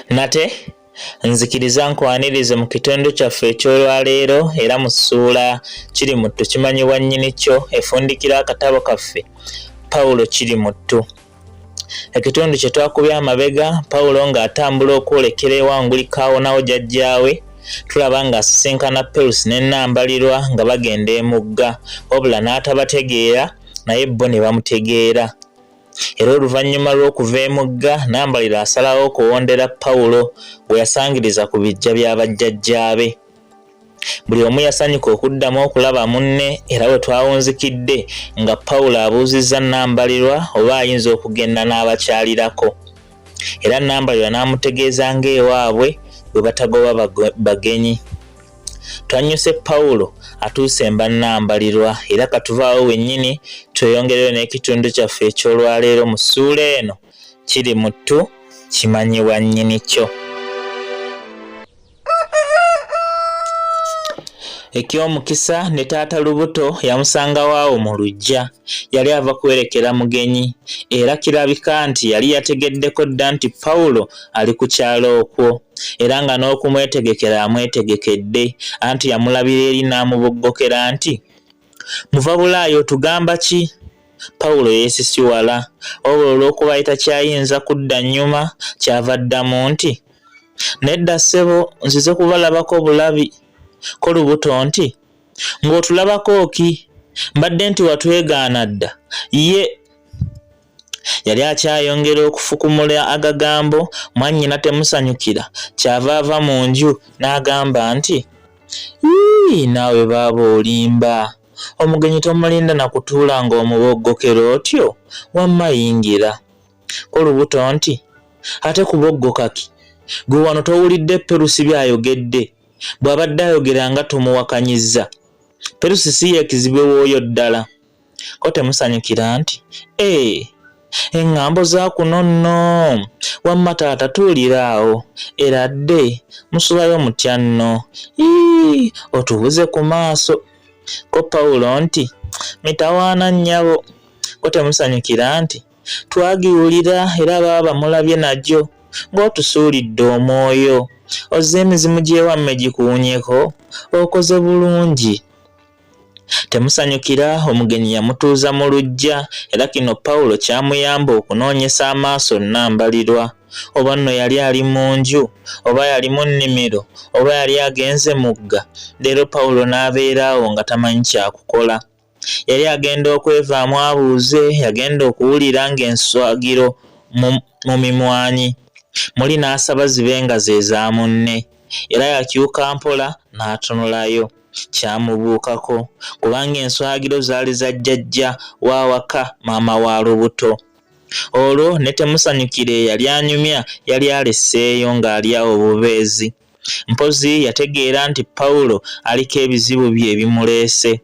Nate nzikiriza nkwanirize mu kitundu kyaffe eky'olwaleero era mu ssuula Kirimuttu kimanyibwa nnyini kyo efundikira akatabo kaffe Pawulo Kirimuttu. Ekitundu kye twakubye amabega Pawulo ng'atambula okwolekera ewa Ngulikaawonawo jjajjaawe tulaba ng'asisinkana Perusi ne Nambalirwa nga bagenda emugga wabula n'atabategeera naye bo ne bamutegeera. Era oluvannyuma lw'okuva emugga, Nambalirwa asalawo okuwondera Pawulo gwe yasangiriza ku biggya bya bajjajjaabe. Buli omu yasanyuka okuddamu okulaba munne era we twawunzikidde nga Pawulo abuuzizza Nambalirwa oba ayinza okugenda n'abakyalirako. Era Nambalirwa n'amutegeeza ng'ewaabwe bwe batagoba bagenyi. Twannyuse Pawulo atuuse emba Nambalirwa era katuve awo wennyini tweyongereyo n'ekitundu kyaffe eky'olwaleero mu ssuula eno kiri mu ttu kimanyibwa nnyini kyo. Eky'omukisa ne taata Lubuto yamusangawo awo mu luggya. Yali ava kuwerekera mugenyi era kirabika nti yali yategeddeko dda nti Pawulo ali ku kyalo okwo era nga n'okumwetegekera amwetegekedde anti yamulabira eri n'amuboggokera nti, Muva Bulaaya otugamba ki? Pawulo yeesisiwala, wabula olw'okuba yali takyayinza kudda nnyuma ky'ava addamu nti, Nedda ssebo nzize kubalabako bulabi. Ko Lubuto nti, Ng'otulabako ki? Mbadde nti watwegaana dda. Ye yali akyayongera okufukumula agagambo, mwannyina temusanyukira, ky'ava ava mu nju n'agamba nti, Yii, naawe baaba olimba. Omugenyi tomulinda na kutuula ng'omuboggokera otyo, wamma yingira. Ko Lubuto nti, Ate kuboggoka ki? Ggwe wano towulidde Perusi by'ayogedde? Bw'abadde ayogera nga tomuwakanyizza. Perusi si ye kizibwe w'oyo ddala. Ko temusanyukira nti, Ee, eŋŋambo za kuno nno! Wamma taata tuulira awo. Era dde, musulayo mutya nno? Ii, otubuze ku maaso. Ko Pawulo nti, Mitawaana nnyabo. Ko temusanyukira nti, Twagiwulira era baaba mulabye nagyo ng'otusuulidde omwoyo. Ozze emizimu gy'ewammwe gikuwunyeko? Okoze bulungi. Temusanyukira omugenyi yamutuuza mu luggya era kino Pawulo kyamuyamba okunoonyesa amaaso Nambalirwa. Oba nno yali ali mu nju, oba yali mu nnimiro, oba yali agenze mugga, leero Pawulo n'abeera awo nga tamanyi kyakukola. Yali agenda okwevaamu abuuze, yagenda okuwulira ng'enswagiro mu mimwanyi muli n'asaba zibe nga ze za munne. Era yakyuka mpola n'atunulayo. Kyamubuukako kubanga enswagiro zaali za jjajja w'awaka maama wa Lubuto. Olwo ne Temusanyukira eyali anyumya yali aleseeyo ng'ali awo bubeezi. Mpozzi yategeera nti Pawulo aliko ebizibu bye ebimuleese.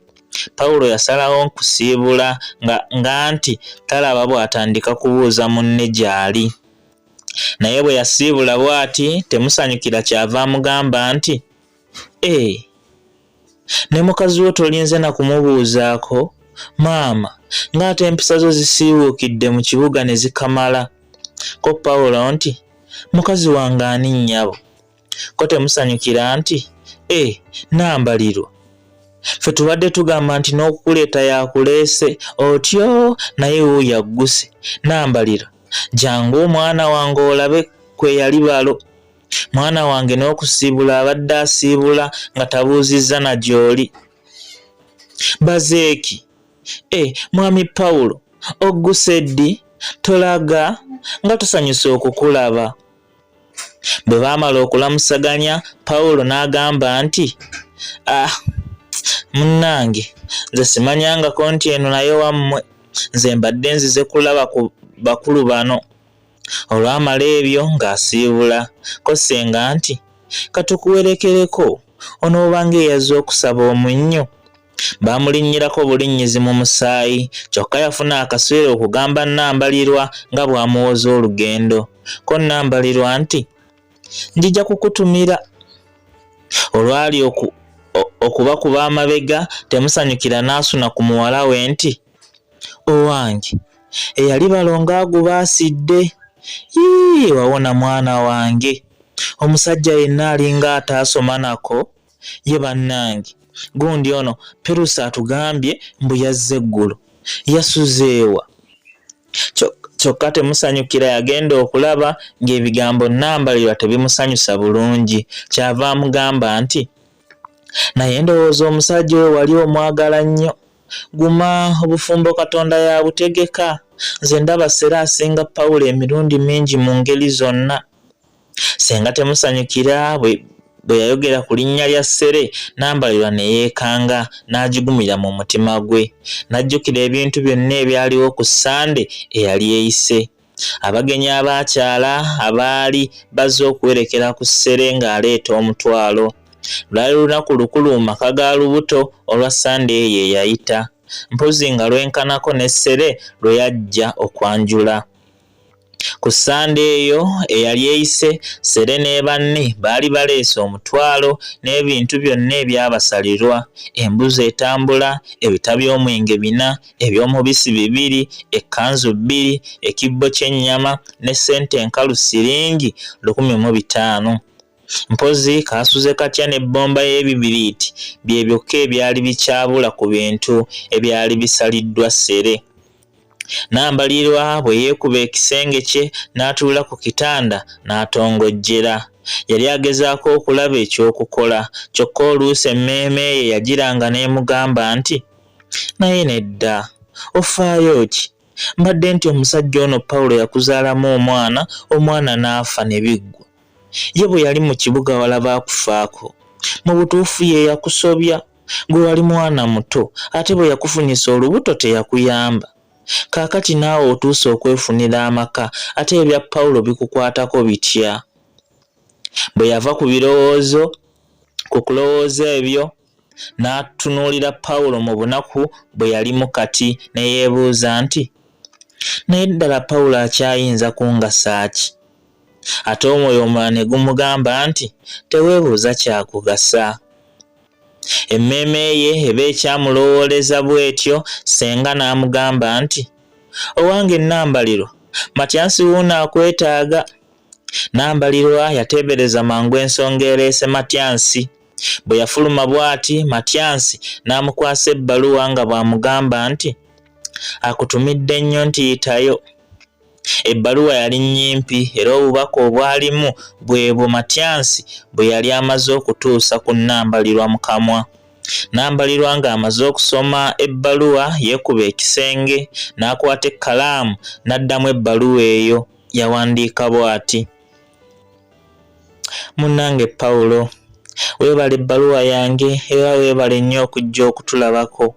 Pawulo yasalawo okusiibula nga, nga nti talaba bw'atandika kubuuza munne gy'ali. Naye bwe yasiibula bw'ati, temusanyukira ky'ava amugamba nti, Ee, ne mukazi wo tolinze na kumubuuzaako? Maama, ng'ate empisa zo zisiiwuukidde mu kibuga ne zikamala. Ko Pawulo nti, Mukazi wange ani nnyabo? Ko temusanyukira nti, E, Nambalirwa. Ffe tubadde tugamba nti n'okukuleeta y'akuleese otyo naye wuuyo agguse. Nambalirwa, jangu omwana wange olabe kwe yali balo. Mwana wange n'okusiibula abadde asiibula nga tabuuzizza na gy'oli. Bazeeki, E, Mwami Pawulo, ogguse ddi? Tolaga nga tusanyuse okukulaba. Bwe baamala okulamusaganya, Pawulo n'agamba nti, Ah, munnange, nze simanyangako nti eno nayo wammwe. Nze mbadde nzize kulaba ku bakulu bano. Olwamala ebyo ng'asiibula. Ko ssenga nti, Katukuwerekereko, onooba ng'eyazze okusaba omunnyo. Baamulinnyirako bulinnyizi mu musaayi, kyokka yafuna akaseera okugamba Nambalirwa nga bw'amuwoza olugendo. Ko Nambalirwa nti, Njija kukutumira. Olwali okubakuba amabega, temusanyukira n'asuna ku muwala we nti, Owange, eyali balongo agubaasidde! Yii, wawona mwana wange! Omusajja yenna alinga ataasoma nako. Ye bannange, gundi ono Perusi atugambye mbu yazze eggulo. Yasuzeewa? Kyokka temusanyukira yagenda okulaba ng'ebigambo Nambalirwa tebimusanyusa bulungi. Ky'ava amugamba nti, Naye ndowooza omusajja oyo wali omwagala nnyo. Guma, obufumbo Katonda y'abutegeka. Nze ndaba Ssere asinga Pawulo emirundi mingi mu ngeri zonna. Ssenga temusanyukira bwe bwe yayogera ku linnya lya Ssere, Nambalirwa ne yeekanga n'agigumira mu mutima gwe. N'ajjukira ebintu byonna ebyaliwo ku Ssande eyali eyise. Abagenyi abaakyala abaali bazze okuwerekera ku Ssere ng'aleeta omutwalo. Lwali lunaku lukulu mu maka ga Lubuto olwa Ssande eyo eyayita. Mpozzi nga lwenkanako ne Ssere lwe yajja okwanjula. Ku Ssande eyo eyali eyise, Ssere ne banne baali baleese omutwalo n'ebintu byonna ebyabasalirwa, embuzi etambula, ebita by'omwenge bina, eby'omubisi bibiri, ekkanzu bbiri, ekibbo ky'ennyama ne ssente enkalu siringi 1500. Mpozzi kaasuze katya n'ebbomba y'ebibiriiti bye byokka ebyali bikyabula ku bintu ebyali bisaliddwa Ssere. Nambalirwa bwe yeekuba ekisenge kye n'atuula ku kitanda n'atongojjera. Yali agezaako okulaba eky'okukola kyokka oluusi emmeeme ye yagiranga n'emugamba nti, Naye nedda, ofaayo ki? Mbadde nti omusajja ono Pawulo yakuzaalamu omwana, omwana n'afa ne biggwa. Ye bwe yali mu kibuga walaba akufaako? Mu butuufu ye yakusobya. Gwe wali mwana muto ate bwe yakufunyisa olubuto teyakuyamba. Kaakati naawe otuuse okwefunira amaka ate ebya Pawulo bikukwatako bitya? Bwe yava ku birowoozo ku kulowooza ebyo n'atunuulira Pawulo mu bunaku bwe yalimu kati ne yeebuuza nti, Naye ddala Pawulo akyayinza kungasa ki? Ate omwoyo omulala ne gumugamba nti, Teweebuuza kyakugasa. Emmeeme ye eba ekyamulowooleza bw'etyo, ssenga n'amugamba nti, Owange Nambalirwa, Matyansi wuuno akwetaaga. Nambalirwa yateebereza mangu ensonga ereese Matyansi. Bwe yafuluma bw'ati, Matyansi n'amukwasa ebbaluwa nga bw'amugamba nti, Akutumidde nnyo nti yitayo. Ebbaluwa yali nnyimpi era obubaka obwalimu bwebwo Matyansi bwe yali amaze okutuusa ku Nambalirwa mu kamwa. Nambalirwa ng'amaze okusoma ebbaluwa yeekuba ekisenge n'akwata ekkalaamu n'addamu ebbaluwa eyo. Yawandiika bw'ati. Munnange Pawulo, weebale ebbaluwa yange era weebale nnyo okujja okutulabako.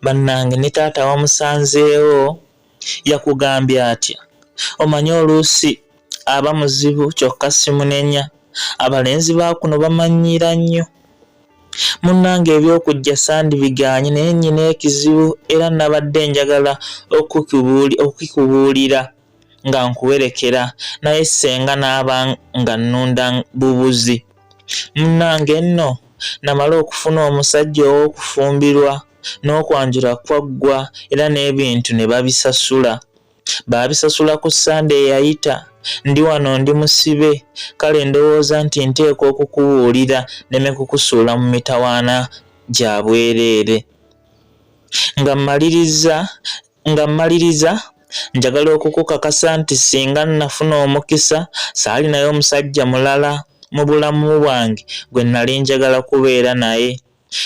Bannange ne taata wamusanzeewo? Yakugambye atya? Omanyi oluusi aba muzibu kyokka simunenya. Abalenzi ba kuno bamannyiira nnyo. Munnange eby'okujja sandibigaanye naye nnyina ekizibu era nabadde njagala okukikubuulira nga nkuwerekera naye ssenga n'aba ng'annunda bubuzi. Munnange nno namala okufuna omusajja ow'okufumbirwa. N'okwanjula kwaggwa era n'ebintu ne babisasula. Baabisasula ku Ssande eyayita. Ndi wano ndi musibe, kale ndowooza nti nteekwa okukubuulira nneme kukusuula mu mitawaana gya bwereere. Nga mmalirizza, nga mmaliriza, njagala okukukakasa nti singa nnafuna omukisa, saalinayo musajja mulala mu bulamu bwange gwe nnali njagala kubeera naye.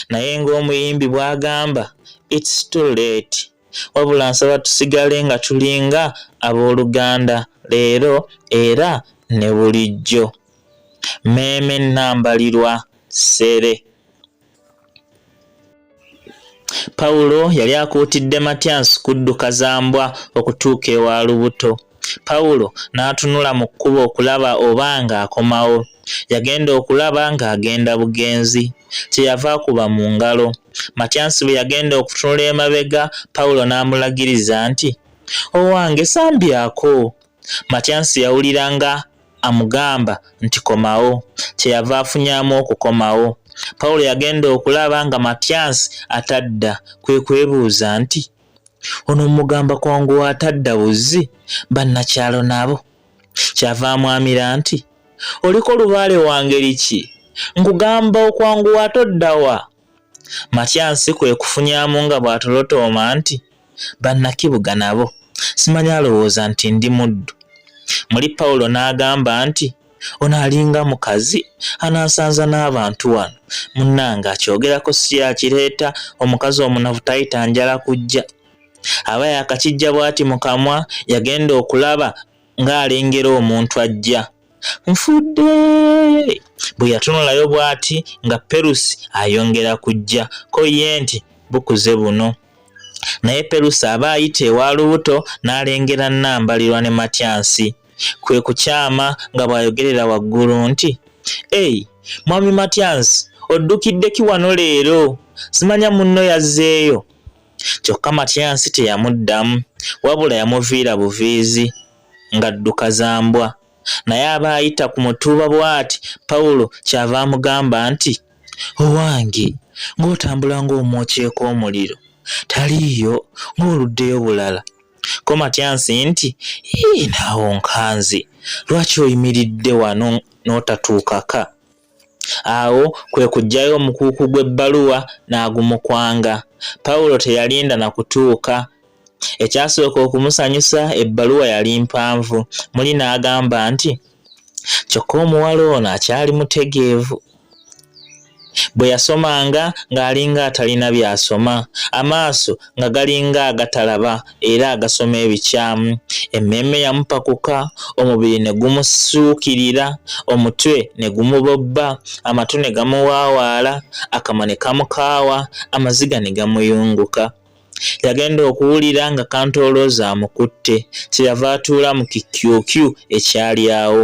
Naye ng'omuyimbi bw'agamba, It's too late. Wabula nsaba tusigale nga tulinga abooluganda leero era ne bulijjo. Mmeeme Nambalirwa Ssere. Pawulo yali akuutidde Matyansi kudduka za mbwa okutuuka ewa Lubuto. Pawulo n'atunula mu kkubo okulaba oba ng'akomawo. Yagenda okulaba ng'agenda bugenzi. Kye yava akuba mu ngalo. Matyansi bwe yagenda okutunula emabega, Pawulo n'amulagiriza nti, Owange sambyako! Matyansi yawulira nga amugamba nti komawo. Kye yava afunyamu okukomawo. Pawulo yagenda okulaba nga Matyansi atadda, kwe kwebuuza nti, Ono mmugamba kwanguwa atadda buzzi, bannakyalo nabo. Ky'ava amwamira nti, Oliko lubaale wa ngeri ki? Nkugamba okwanguwa ate odda wa? Matyansi kwe kufunyamu nga bw'atolotooma nti, Bannakibuga nabo simanyi alowooza nti ndi muddu. Muli Pawulo n'agamba nti, Ono alinga mukazi anansanza n'abantu wano. Munnange akyogerako si y'akireeta, omukazi omunafu tayita njala kujja. Aba yaakakijja bw'ati mu kamwa, yagenda okulaba ng'alengera omuntu ajja. Nfudde! Bwe yatunulayo bw'ati nga Perusi ayongera kujja, ko ye nti, Bukuze buno. Naye Perusi aba ayita ewa Lubuto n'alengera Nambalirwa ne Matyansi. Kwe kukyama nga bw'ayogerera waggulu nti, Ei, Mwami Matyansi, oddukidde ki wano leero? Simanya munno yazzeeyo? Kyokka Matyansi teyamuddamu, wabula yamuviira buviizi ng'adduka za mbwa. Naye aba ayita ku mutuba bw'ati, Pawulo ky'ava amugamba nti, Owange, ng'otambula ng'omwokyeko omuliro! Taliiyo, ng'oluddeyo bulala. Ko Matyansi nti, Ii, naawe onkanze! Lwaki oyimiridde wano n'otatuuka ka? Awo kwe kuggyayo omukuuku gw'ebbaluwa n'agumukwanga. Pawulo teyalinda na kutuuka. Ekyasooka okumusanyusa ebbaluwa yali mpanvu, muli n'agamba nti, Kyokka omuwala ono akyali mutegeevu. Bwe yasomanga ng'alinga atalina by'asoma, amaaso nga galinga agatalaba era agasoma ebikyamu. Emmeeme yamupakuka, omubiri ne gumusuukirira, omutwe ne gumubobba, amatu ne gamuwaawaala, akamwa ne kamukaawa, amaziga ne gamuyunguka. Yagenda okuwulira nga kantooloozi amukutte, kyeyava atuula mu kikyukyu ekyali awo.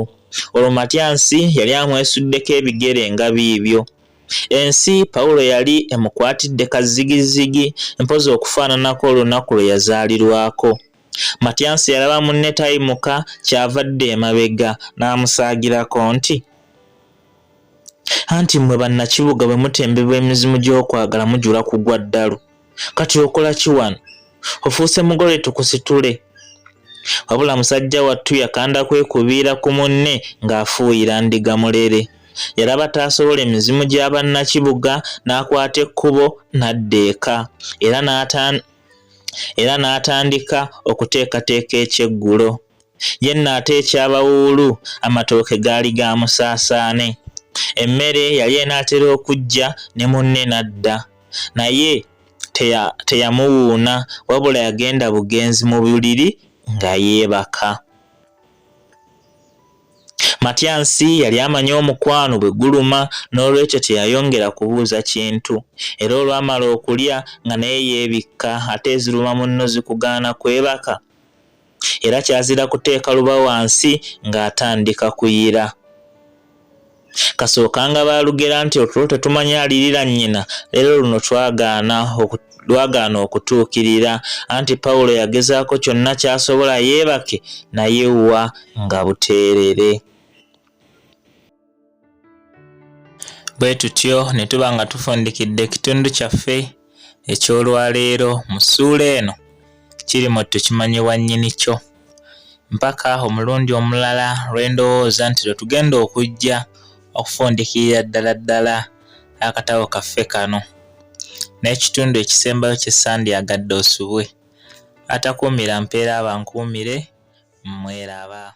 Olwo Matyansi yali amwesuddeko ebigere nga biibyo. Ensi Pawulo yali emukwatidde kazzigizigi, mpozzi okufaananako olunaku lwe yazaalirwako. Matyansi yalaba munne tayimuka ky'ava adda emabega n'amusaagirako nti, Anti mmwe bannakibuga bwe mutembebwa emizimu gy'okwagala mujula kugwa ddalu. Kati okola ki wano? Ofuuse mugole tukusitule? Wabula musajja wattu yakanda kwekubiira ku munne ng'afuuyira ndiga mulere. Yalaba taasobola emizimu gya bannakibuga n'akwata ekkubo n'adda eka era n'atandika okuteekateeka ekyeggulo. Ye nno ate eky'abawuulu amatooke gaali ga musaasaane. Emmere yali enaatera okuggya ne munne n'adda. Naye teyamuwuuna wabula yagenda bugenzi mu buliri nga yeebaka. Matyansi yali amanyi omukwano bwe guluma n'olwekyo teyayongera kubuuza kintu. Era olwamala okulya nga naye yeebikka ate eziruma munno zikugaana kwebaka? Era kyazira kuteeka luba wansi ng'atandika kuyira. Kasookanga baalugera nti otulo tetumanya alirira nnyina, leero luno twagaana lwagaana okutuukirira anti Pawulo yagezaako kyonna ky'asobola yeebake naye wa nga buteerere. Bwe tutyo ne tuba nga tufundikidde ekitundu kyaffe eky'olwaleero mu ssuula eno kiri muttu kimanyibwa nnyini kyo mpaka omulundi omulala lwe ndowooza nti lwe tugenda okujja okufundikirira ddala ddala akatabo kaffe kano n'ekitundu ekisembayo kye sandyagadde osubwe. Atakuumira mpeera abankuumire, mweraba.